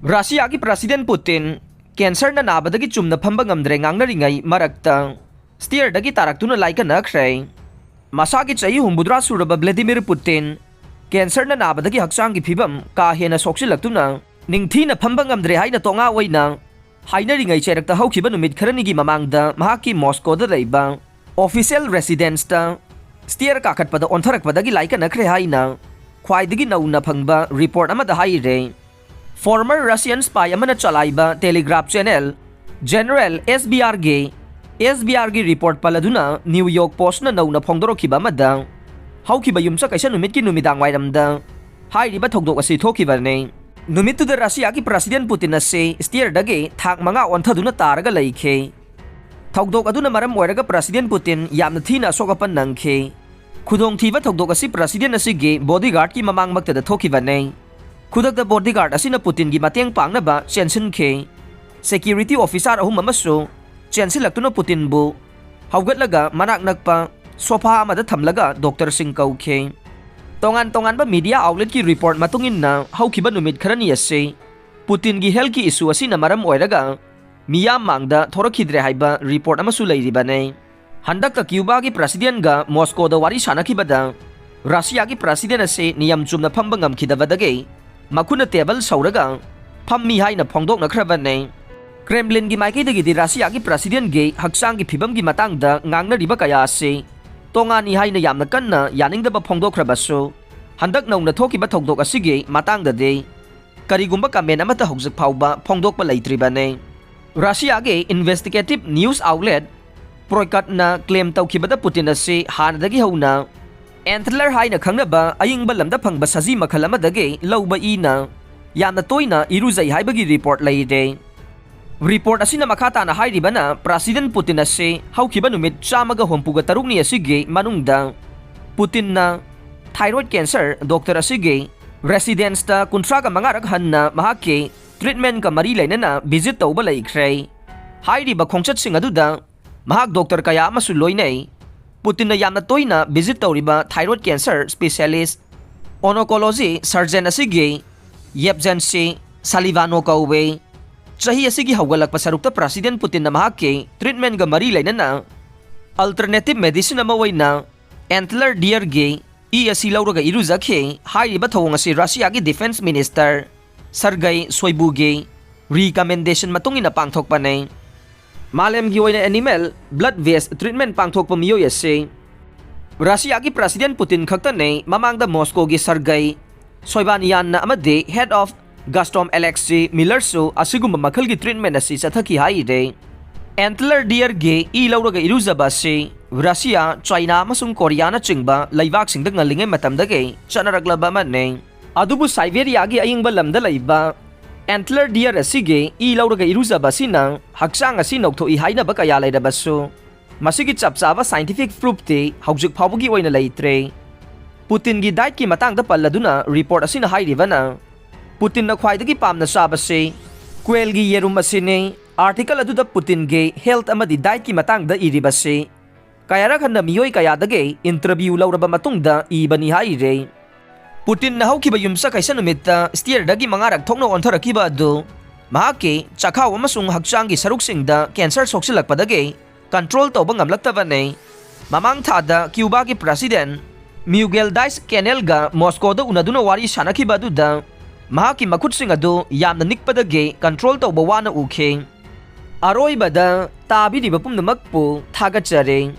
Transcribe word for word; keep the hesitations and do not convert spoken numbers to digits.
ꯔꯁꯤꯌꯥꯒꯤ president ꯄꯨꯇꯤꯟ ꯀꯦꯟꯁꯔꯅ ꯅꯥꯕꯗꯒꯤ ꯆꯨꯝꯅ ꯐꯝꯕ ꯉꯝꯗ꯭ꯔꯦ ꯉꯥꯡꯅꯔꯤꯉꯩ ꯃꯔꯛꯇ ꯁ꯭ꯇꯤꯌꯔꯗꯒꯤ ꯇꯥꯔꯛꯇꯨꯅ ꯂꯥꯏꯀꯠꯅꯈ꯭ꯔꯦ꯫ ꯃꯁꯥꯒꯤ ꯆꯍꯤ ꯍꯨꯝꯐꯨꯇꯔꯥ ꯁꯨꯔꯕ ꯚ꯭ꯂꯦꯗꯤꯃꯤꯔ ꯄꯨꯇꯤꯟ ꯀꯦꯟꯁꯔꯅ ꯅꯥꯕꯗꯒꯤ ꯍꯛꯆꯥꯡꯒꯤ ꯐꯤꯕꯝ ꯀꯥ ꯍꯦꯟꯅ ꯁꯣꯛꯆꯤꯜꯂꯛꯇꯨꯅ ꯅꯤꯡꯊꯤꯅ ꯐꯝꯕ ꯉꯝꯗ꯭ꯔꯦ ꯍꯥꯏꯅ ꯇꯣꯉꯥ ꯑꯣꯏꯅ ꯍꯥꯏꯅꯔꯤꯉꯩ ꯆꯩꯔꯛꯇ ꯍꯧꯈꯤꯕ ꯅꯨꯃꯤꯠ ꯈꯔꯅꯤꯒꯤ ꯃꯃꯥꯡꯗ ꯃꯍꯥꯛꯀꯤ ꯃꯣꯁꯀꯣꯗ ꯂꯩꯕ ꯑꯣꯐꯤꯁꯤꯌꯦꯜ ꯔꯦꯁꯤꯗꯦꯟꯁꯇ ꯁ꯭ꯇꯤꯌꯔ ꯀꯥꯈꯠꯄꯗ ꯑꯣꯟꯊꯔꯛꯄꯗꯒꯤ ꯂꯥꯏꯀꯠꯅꯈ꯭ꯔꯦ ꯍꯥꯏꯅ ꯈ꯭ꯋꯥꯏꯗꯒꯤ ꯅꯧꯅ ꯐꯪꯕ ꯔꯤꯄꯣꯔꯠ ꯑꯃꯗ ꯍꯥꯏꯔꯦ꯫ ꯐꯣꯔꯃꯔ ꯔꯁꯤꯌꯟ ꯁ꯭ꯄꯥꯏ ꯑꯃꯅ ꯆꯂꯥꯏꯕ ꯇꯦꯂꯤꯒ꯭ꯔꯥꯐ ꯆꯦꯅꯦꯜ ꯖꯦꯅꯔꯦꯜ ꯑꯦꯁ ꯕꯤ ꯑꯥꯔꯒꯤ ꯑꯦꯁ ꯕꯤ ꯑꯥꯔꯒꯤ ꯔꯤꯄꯣꯔꯠ ꯄꯜꯂꯗꯨꯅ ꯅ꯭ꯌꯨ ꯌꯣꯔꯛ ꯄꯣꯁꯠꯅ ꯅꯧꯅ ꯐꯣꯡꯗꯣꯔꯛꯈꯤꯕ ꯑꯃꯗ ꯍꯧꯈꯤꯕ ꯌꯨꯝꯁꯀꯩꯁ ꯅꯨꯃꯤꯠꯀꯤ ꯅꯨꯃꯤꯗꯥꯡ ꯋꯥꯏꯔꯝꯗ ꯍꯥꯏꯔꯤꯕ ꯊꯧꯗꯣꯛ ꯑꯁꯤ ꯊꯣꯛꯈꯤꯕꯅꯤ꯫ ꯅꯨꯃꯤꯠꯇꯨꯗ ꯔꯁꯤꯌꯥꯒꯤ ꯄ꯭ꯔꯁꯤꯗꯦꯟ ꯄꯨꯇꯤꯟ ꯑꯁꯤ ꯁ꯭ꯇꯤꯌꯔꯗꯒꯤ ꯊꯥꯛ ꯃꯉꯥ ꯑꯣꯟꯊꯗꯨꯅ ꯇꯥꯔꯒ ꯂꯩꯈꯤ꯫ ꯊꯧꯗꯣꯛ ꯑꯗꯨꯅ ꯃꯔꯝ ꯑꯣꯏꯔꯒ ꯄ꯭ꯔꯁꯤꯗꯦꯟ ꯄꯨꯇꯤꯟ ꯌꯥꯝꯅ ꯊꯤꯅ ꯑꯁꯣꯛ ꯑꯄꯟ ꯅꯪꯈꯤ꯫ ꯈꯨꯗꯣꯡꯊꯤꯕ ꯊꯧꯗꯣꯛ ꯑꯁꯤ ꯄ꯭ꯔꯁꯤꯗꯦꯟ ꯑꯁꯤꯒꯤ ꯕꯣꯗꯤꯒꯥꯔꯗꯀꯤ ꯃꯃꯥꯡꯃꯛꯇꯗ ꯊꯣꯛꯈꯤꯕꯅꯤ꯫ ꯈꯨꯗꯛꯇ ꯕꯣꯗꯤꯒꯥꯔꯗ ꯑꯁꯤꯅ ꯄꯨꯇꯤꯟꯒꯤ ꯃꯇꯦꯡ ꯄꯥꯡꯅꯕ ꯆꯦꯟꯁꯤꯟꯈꯤ꯫ ꯁꯦꯀ꯭ꯌꯨꯔꯤꯇꯤ ꯑꯣꯐꯤꯁꯥꯔ ꯑꯍꯨꯝ ꯑꯃꯁꯨ ꯆꯦꯟꯁꯤꯜꯂꯛꯇꯨꯅ ꯄꯨꯇꯤꯟꯕꯨ ꯍꯧꯒꯠꯂꯒ ꯃꯅꯥꯛ ꯅꯛꯄ ꯁꯣꯐꯥ ꯑꯃꯗ ꯊꯝꯂꯒ ꯗꯣꯛꯇꯔꯁꯤꯡ ꯀꯧꯈꯤ꯫ ꯇꯣꯉꯥꯟ ꯇꯣꯉꯥꯟꯕ ꯃꯤꯗꯤꯌꯥ ꯑꯥꯎꯠꯂꯦꯠꯀꯤ ꯔꯤꯄꯣꯔꯠ ꯃꯇꯨꯡ ꯏꯟꯅ ꯍꯧꯈꯤꯕ ꯅꯨꯃꯤꯠ ꯈꯔꯅꯤ ꯑꯁꯤ ꯄꯨꯇꯤꯟꯒꯤ ꯍꯦꯜꯊꯀꯤ ꯏꯁꯨ ꯑꯁꯤꯅ ꯃꯔꯝ ꯑꯣꯏꯔꯒ ꯃꯤꯌꯥꯝ ꯃꯥꯡꯗ ꯊꯣꯔꯛꯈꯤꯗ꯭ꯔꯦ ꯍꯥꯏꯕ ꯔꯤꯄꯣꯔꯠ ꯑꯃꯁꯨ ꯂꯩꯔꯤꯕꯅꯤ꯫ ꯍꯟꯗꯛꯇ ꯀ꯭ꯌꯨꯕꯥꯒꯤ ꯄ꯭ꯔꯁꯤꯗꯦꯟꯒ ꯃꯣꯁꯀꯣꯗ ꯋꯥꯔꯤ ꯁꯥꯟꯅꯈꯤꯕꯗ ꯔꯁꯤꯌꯥꯒꯤ ꯄ꯭ꯔꯁꯤꯗꯦꯟ ꯑꯁꯤ ꯅꯤꯌꯝ ꯆꯨꯝꯅ ꯐꯝꯕ ꯉꯝꯈꯤꯗꯕꯗꯒꯤ ꯃꯈꯨꯠꯅ ꯇꯦꯕꯜ ꯁꯧꯔꯒ ꯐꯝꯃꯤ ꯍꯥꯏꯅ ꯐꯣꯡꯗꯣꯛꯅꯈ꯭ꯔꯕꯅꯤ꯫ ꯀ꯭ꯔꯦꯝꯂꯤꯟꯒꯤ ꯃꯥꯏꯀꯩꯗꯒꯤꯗꯤ ꯔꯁꯤꯌꯥꯒꯤ ꯄ꯭ꯔꯁꯤꯗꯦꯟꯒꯤ ꯍꯛꯆꯥꯡꯒꯤ ꯐꯤꯕꯝꯒꯤ ꯃꯇꯥꯡꯗ ꯉꯥꯡꯅꯔꯤꯕ ꯀꯌꯥ ꯑꯁꯤ ꯇꯣꯉꯥꯟꯅꯤ ꯍꯥꯏꯅ ꯌꯥꯝꯅ ꯀꯟꯅ ꯌꯥꯅꯤꯡꯗꯕ ꯐꯣꯡꯗꯣꯛꯈ꯭ꯔꯕꯁꯨ, ꯍꯟꯗꯛ ꯅꯧꯅ ꯊꯣꯛꯈꯤꯕ ꯊꯧꯗꯣꯛ ꯑꯁꯤꯒꯤ ꯃꯇꯥꯡꯗꯗꯤ ꯀꯔꯤꯒꯨꯝꯕ ꯀꯃꯦꯟ ꯑꯃꯠꯇ ꯍꯧꯖꯤꯛ ꯐꯥꯎꯕ ꯐꯣꯡꯗꯣꯛꯄ ꯂꯩꯇ꯭ꯔꯤꯕꯅꯤ꯫ ꯔꯁꯤꯌꯥꯒꯤ ꯏꯟꯚꯦꯁꯇꯤꯒꯦꯇꯤꯚ ꯅ꯭ꯌꯨꯁ ꯑꯥꯎꯠꯂꯦꯠ ꯄ꯭ꯔꯣꯏꯀꯠꯅ ꯀ꯭ꯂꯦꯝ ꯇꯧꯈꯤꯕꯗ ꯄꯨꯇꯤꯟ ꯑꯁꯤ ꯍꯥꯟꯅꯗꯒꯤ ꯍꯧꯅ ꯑꯦꯟꯊꯂꯔ ꯍꯥꯏꯅ ꯈꯪꯅꯕ ꯑꯏꯪꯕ ꯂꯝꯗ ꯐꯪꯕ ꯁꯖꯤ ꯃꯈꯜ ꯑꯃꯗꯒꯤ ꯂꯧꯕ ꯏꯅ ꯌꯥꯝꯅ ꯇꯣꯏꯅ ꯏꯔꯨꯖꯩ ꯍꯥꯏꯕꯒꯤ ꯔꯤꯄꯣꯔꯠ ꯂꯩꯔꯦ꯫ ꯔꯤꯄꯣꯔꯠ ꯑꯁꯤꯅ ꯃꯈꯥ ꯇꯥꯅ ꯍꯥꯏꯔꯤꯕꯅ, ꯄ꯭ꯔꯁꯤꯗꯦꯟ ꯄꯨꯇꯤꯟ ꯑꯁꯤ ꯍꯧꯈꯤꯕ ꯅꯨꯃꯤꯠ ꯆꯥꯝꯃꯒ ꯍꯨꯝꯐꯨꯒ ꯇꯔꯨꯛꯅꯤ ꯑꯁꯤꯒꯤ ꯃꯅꯨꯡꯗ ꯄꯨꯇꯤꯟꯅ ꯊꯥꯏꯔꯣꯏꯗ ꯀꯦꯟꯁꯔ ꯗꯣꯛꯇꯔ ꯑꯁꯤꯒꯤ ꯔꯦꯁꯤꯗꯦꯟꯁꯇ ꯀꯨꯟꯊ꯭ꯔꯥꯒ ꯃꯉꯥꯔꯛ ꯍꯟꯅ ꯃꯍꯥꯛꯀꯤ ꯇ꯭ꯔꯤꯠꯃꯦꯟꯠꯀ ꯃꯔꯤ ꯂꯩꯅꯅ ꯚꯤꯖꯤꯠ ꯇꯧꯕ ꯂꯩꯈ꯭ꯔꯦ꯫ ꯍꯥꯏꯔꯤꯕ ꯈꯣꯡꯆꯠꯁꯤꯡ ꯑꯗꯨꯗ ꯃꯍꯥꯛ ꯗꯣꯛꯇꯔ ꯀꯌꯥ ꯑꯃꯁꯨ ꯂꯣꯏꯅꯩ꯫ ꯄꯨꯇꯤꯟꯅ ꯌꯥꯝꯅ ꯇꯣꯏꯅ ꯚꯤꯖꯤꯠ ꯇꯧꯔꯤꯕ ꯊꯥꯏꯔꯣꯏꯗ ꯀꯦꯟꯁꯔ ꯁ꯭ꯄꯦꯁꯤꯌꯦꯂꯤꯁ ꯑꯣꯅꯣꯀꯣꯂꯣꯖꯤ ꯁꯔꯖꯟ ꯑꯁꯤꯒꯤ ꯌꯦꯞꯖꯦꯟꯁꯤ ꯁꯥꯂꯤꯚꯥꯅꯣ ꯀꯧꯋꯦ꯫ ꯆꯍꯤ ꯑꯁꯤꯒꯤ ꯍꯧꯒꯠꯂꯛꯄ ꯁꯔꯨꯛꯇ ꯄ꯭ꯔꯁꯤꯗꯦꯟ ꯄꯨꯇꯤꯟꯅ ꯃꯍꯥꯛꯀꯤ ꯇ꯭ꯔꯤꯠꯃꯦꯟꯒ ꯃꯔꯤ ꯂꯩꯅꯅ ꯑꯜꯇꯔꯅꯦꯇꯤꯚ ꯃꯦꯗꯤꯁꯤꯟ ꯑꯃ ꯑꯣꯏꯅ ꯑꯦꯟꯇꯂꯔ ꯗꯤꯌꯔꯒꯤ ꯏ ꯑꯁꯤ ꯂꯧꯔꯒ ꯏꯔꯨꯖꯈꯤ꯫ ꯍꯥꯏꯔꯤꯕ ꯊꯧꯑꯣꯡ ꯑꯁꯤ ꯔꯁꯤꯌꯥꯒꯤ ꯗꯤꯐꯦꯟꯁ ꯃꯤꯅꯤꯁꯇꯔ ꯁꯔꯒꯩ ꯁꯣꯏꯕꯨꯒꯤ ꯔꯤꯀꯃꯦꯟꯗꯦꯁꯟ ꯃꯇꯨꯡ ꯏꯟꯅ ꯄꯥꯡꯊꯣꯛꯄꯅꯤ꯫ ꯃꯥꯂꯦꯝꯒꯤ ꯑꯣꯏꯅ ꯑꯦꯅꯤꯃꯦꯜ ꯕ꯭ꯂꯠ ꯕꯦꯁ ꯇ꯭ꯔꯤꯠꯃꯦꯟ ꯄꯥꯡꯊꯣꯛꯄ ꯃꯤꯑꯣꯏ ꯑꯁꯤ ꯔꯁꯤꯌꯥꯒꯤ ꯄ꯭ꯔꯁꯤꯗꯦꯟ ꯄꯨꯇꯤꯟ ꯈꯛꯇꯅꯤ꯫ ꯃꯃꯥꯡꯗ ꯃꯣꯁꯀꯣꯒꯤ ꯁꯔꯒꯩ ꯁꯣꯏꯕꯥꯅꯤꯌꯥꯟꯅ ꯑꯃꯗꯤ ꯍꯦꯗ ꯑꯣꯐ ꯒꯁꯇꯣꯝ ꯑꯦꯂꯦꯛꯁꯤ ꯃꯤꯂꯔꯁꯨ ꯑꯁꯤꯒꯨꯝꯕ ꯃꯈꯜꯒꯤ ꯇ꯭ꯔꯤꯠꯃꯦꯟ ꯑꯁꯤ ꯆꯠꯊꯈꯤ ꯍꯥꯏꯔꯦ꯫ ꯑꯦꯟꯇꯂꯔ ꯗꯤꯌꯔꯒꯤ ꯏ ꯂꯧꯔꯒ ꯏꯔꯨꯖꯕ ꯑꯁꯤ ꯔꯁꯤꯌꯥ, ꯆꯥꯏꯅꯥ ꯑꯃꯁꯨꯡ ꯀꯣꯔꯤꯌꯥꯅꯆꯤꯡꯕ ꯂꯩꯕꯥꯛꯁꯤꯡꯗ ꯉꯜꯂꯤꯉꯩ ꯃꯇꯝꯗꯒꯤ ꯆꯠꯅꯔꯛꯂꯕ ꯑꯃꯅꯤ꯫ ꯑꯗꯨꯕꯨ ꯁꯥꯏꯕꯦꯔꯤꯌꯥꯒꯤ ꯑꯏꯪꯕ ꯂꯝꯗ ꯂꯩꯕ ꯑꯦꯟꯇꯂꯔ ꯗꯤꯌꯔ ꯑꯁꯤꯒꯤ ꯏ ꯂꯧꯔꯒ ꯏꯔꯨꯖꯕ ꯑꯁꯤꯅ ꯍꯛꯆꯥꯡ ꯑꯁꯤ ꯅꯧꯊꯣꯛꯏ ꯍꯥꯏꯅꯕ ꯀꯌꯥ ꯂꯩꯔꯕꯁꯨ, ꯃꯁꯤꯒꯤ ꯆꯞ ꯆꯥꯕ ꯁꯥꯏꯟꯇꯤꯐꯤꯛ ꯄ꯭ꯔꯨꯐꯇꯤ ꯍꯧꯖꯤꯛ ꯐꯥꯎꯕꯒꯤ ꯑꯣꯏꯅ ꯂꯩꯇ꯭ꯔꯦ꯫ ꯄꯨꯇꯤꯟꯒꯤ ꯗꯥꯏꯠꯀꯤ ꯃꯇꯥꯡꯗ ꯄꯜꯂꯗꯨꯅ ꯔꯤꯄꯣꯔꯠ ꯑꯁꯤꯅ ꯍꯥꯏꯔꯤꯕꯅ, ꯄꯨꯇꯤꯟꯅ ꯈ꯭ꯋꯥꯏꯗꯒꯤ ꯄꯥꯝꯅ ꯆꯥꯕꯁꯤ ꯀ꯭ꯋꯦꯜꯒꯤ ꯌꯦꯔꯨꯝ ꯑꯁꯤꯅꯤ꯫ ꯑꯥꯔꯇꯤꯀꯜ ꯑꯗꯨꯗ ꯄꯨꯇꯤꯟꯒꯤ ꯍꯦꯜꯊ ꯑꯃꯗꯤ ꯗꯥꯏꯠꯀꯤ ꯃꯇꯥꯡꯗ ꯏꯔꯤꯕꯁꯤ ꯀꯌꯥꯔꯛ ꯍꯟꯅ ꯃꯤꯑꯣꯏ ꯀꯌꯥꯗꯒꯤ ꯏꯟꯇꯔꯚ꯭ꯌꯨ ꯂꯧꯔꯕ ꯃꯇꯨꯡꯗ ꯏꯕꯅꯤ ꯍꯥꯏꯔꯦ꯫ ꯄꯨꯇꯤꯟꯅ ꯍꯧꯈꯤꯕ ꯌꯨꯝꯁꯀꯩꯁ ꯅꯨꯃꯤꯠꯇ ꯁ꯭ꯇꯤꯌꯔꯗꯒꯤ ꯃꯉꯥꯔꯛ ꯊꯣꯛꯅ ꯑꯣꯟꯊꯔꯛꯈꯤꯕ ꯑꯗꯨ ꯃꯍꯥꯛꯀꯤ ꯆꯈꯥꯎ ꯑꯃꯁꯨꯡ ꯍꯛꯆꯥꯡꯒꯤ ꯁꯔꯨꯛꯁꯤꯡꯗ ꯀꯦꯟꯁꯔ ꯁꯣꯛꯆꯤꯜꯂꯛꯄꯗꯒꯤ ꯀꯟꯇ꯭ꯔꯣꯜ ꯇꯧꯕ ꯉꯝꯂꯛꯇꯕꯅꯤ꯫ ꯃꯃꯥꯡ ꯊꯥꯗ ꯀ꯭ꯌꯨꯕꯥꯒꯤ ꯄ꯭ꯔꯁꯤꯗꯦꯟ ꯃ꯭ꯌꯨꯒꯦꯜ ꯗꯥꯏꯁ ꯀꯦꯅꯦꯜꯒ ꯃꯣꯁꯀꯣꯗ ꯎꯅꯗꯨꯅ ꯋꯥꯔꯤ ꯁꯥꯅꯈꯤꯕ ꯑꯗꯨꯗ ꯃꯍꯥꯛꯀꯤ ꯃꯈꯨꯠꯁꯤꯡ ꯑꯗꯨ ꯌꯥꯝꯅ ꯅꯤꯛꯄꯗꯒꯤ ꯀꯟꯇ꯭ꯔꯣꯜ ꯇꯧꯕ ꯋꯥꯅ ꯎꯈꯤ꯫ ꯑꯔꯣꯏꯕꯗ ꯇꯥꯕꯤꯔꯤꯕ ꯄꯨꯝꯅꯃꯛꯄꯨ ꯊꯥꯒꯠꯆꯔꯤ꯫